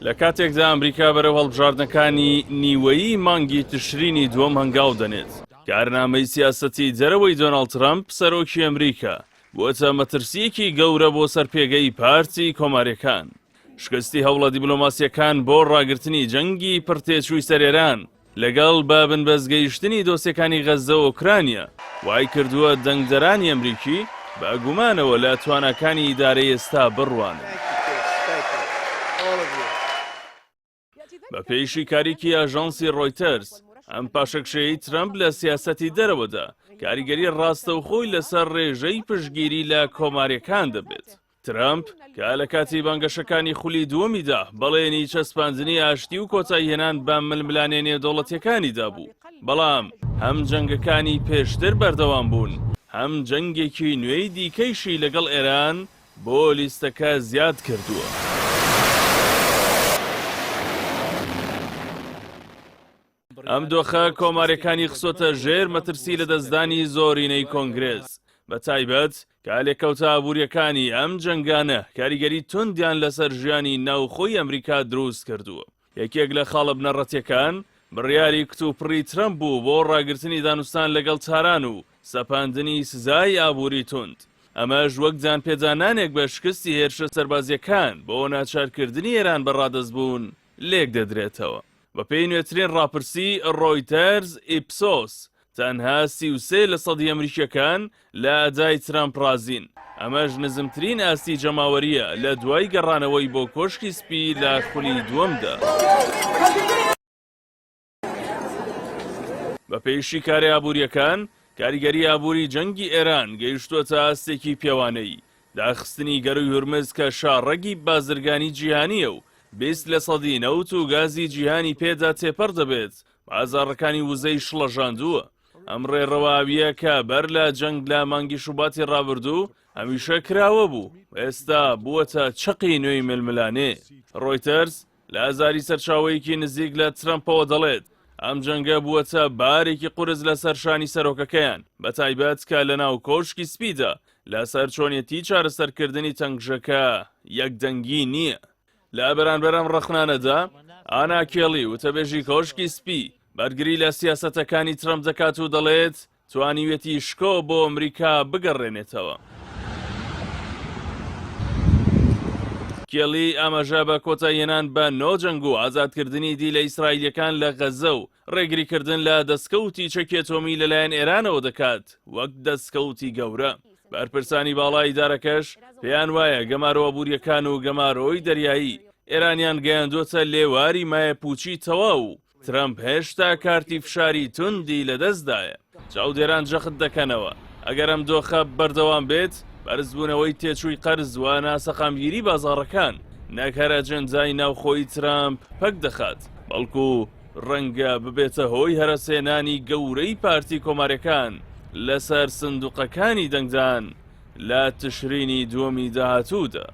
لە کاتێکدا ئەمریکا بەرەو هەڵبژاردنەکانی نیوەیی مانگی تشرینی دووەم هەنگاو دەنێت، کارنامەی سیاسەتی دەرەوەی دۆناڵد ترەمپ، سەرۆکی ئەمریکا، بووەتە مەترسییەکی گەورە بۆ سەر پێگەی پارتی کۆمارییەکان. شکستی هەوڵە دیبلۆماسییەکان بۆ ڕاگرتنی جەنگی پڕتێچووی سەر ئێران، لەگەڵ بە بنبەست گەیشتنی دۆسیەکانی غەززە و ئۆکرانیا، وای کردووە دەنگدەرانی ئەمریکی بە گومانەوە لە تواناکانی ئیدارەی ئێستا بڕوانن. بەپێی شیکاریی ئاژانسی ڕۆیتەرز، ئەم پاشەکشەیەی ترەمپ لە سیاسەتی دەرەوەدا، کاریگەری ڕاستەوخۆی لەسەر ڕێژەی پشتگیری لە کۆمارییەکان دەبێت. ترەمپ، کە لە کاتی بانگەشەکانی خولی دووەمیدا بەڵێنی چەسپاندنی ئاشتی و کۆتاییهێنان بە ململانێ نێودەوڵەتییەکانی دابوو، بەڵام هەم جەنگەکانی پێشتر بەردەوام بوون، هەم جەنگێکی نوێی دیکەیشی لەگەڵ ئێران بۆ لیستەکە زیاد کردووە. ئەم دۆخە کۆمارییەکانی خستۆتە ژێر مەترسی لەدەستدانی زۆرینەی کۆنگرێس، بە تایبەت کە لێکەوتە ئابوورییەکانی ئەم جەنگانە کاریگەری توندیان لەسەر ژیانی ناوخۆی ئەمریکا دروست کردووە. یەکێک لە خاڵە بنەڕەتییەکان بڕیاری کتوپڕی ترەمپ بوو بۆ ڕاگرتنی دانوستان لەگەڵ تاران و سەپاندنی سزای ئابووری توند، ئەمەش وەک دانپێدانانێک بە شکستی هێرشە سەربازییەکان بۆ ناچارکردنی ئێران بە ڕادەستبوون لێکدەدرێتەوە. بەپێی نوێترین ڕاپرسی ڕۆیتەرز ئیپسۆس، تەنها 33 لە سەدی ئەمریکییەکان لە ئەدای ترەمپ ڕازین، ئەمەش نزمترین ئاستی جەماوەرییە لە دوای گەڕانەوەی بۆ کۆشکی سپی لە خولی دووەمدا. بەپێی شیکارە ئابوورییەکان، کاریگەری ئابووری جەنگی ئێران گەیشتووەتە ئاستێکی پێوانەیی، داخستنی گەرووی هورمز کە شاڕەگی بازرگانی جیهانییە و 20 لەسەدی نەوت و گازی جیهانی پێدا تێپەڕ دەبێت، بازاڕەکانی وزەی شڵەژاندووە. ئەم ڕێڕەوە ئاوییە کە بەر لە جەنگ لە مانگی شوباتی ڕابردوو هەمیشە کراوە بوو، ئێستا بووەتە چەقی نوێی ململانێ. ڕۆیتەرز لە زاری سەرچاوەیەکی نزیک لە ترەمپەوە دەڵێت، ئەم جەنگە بووەتە بارێکی قورس لەسەر شانی سەرۆکەکەیان، بەتایبەت کە لەناو کۆشکی سپیدا لەسەر چۆنیەتی چارەسەرکردنی تەنگژەکە یەکدەنگی نییە. لە بەرانبەر ئەم ڕەخنانەدا، ئانا کێڵی، وتەبێژی کۆشکی سپی، بەرگری لە سیاسەتەکانی ترەمپ دەکات و دەڵێت، توانیویەتی شکۆ بۆ ئەمریکا بگەڕێنێتەوە. کێڵی ئاماژە بە کۆتاییهێنان بە نۆ جەنگ و ئازادکردنی دیلە ئیسرائیلییەکان لە غەززە و ڕێگریکردن لە دەستکەوتی چەکی ئەتۆمی لەلایەن ئێرانەوە دەکات وەک دەستکەوتی گەورە. بەرپرسانی باڵای ئیدارەکەش پێیان وایە گەمارۆ ئابوورییەکان و گەمارۆی دەریایی ئێرانیان گەیاندووەتە لێواری مایەپووچی تەواو و ترەمپ هێشتا کارتی فشاری توندی لەدەستدایە. چاودێران جەخت دەکەنەوە، ئەگەر ئەم دۆخە بەردەوام بێت، بەرزبوونەوەی تێچووی قەرز و ناسەقامگیری بازاڕەکان نەک هەر ئەجێندای ناوخۆیی ترەمپ پەک دەخات، بەڵکو ڕەنگە ببێتە هۆی هەرەسهێنانی گەورەی پارتی کۆمارییەکان لەسەر سندوقەکانی دەنگدان لە تشرینی دووەمی داهاتوودا.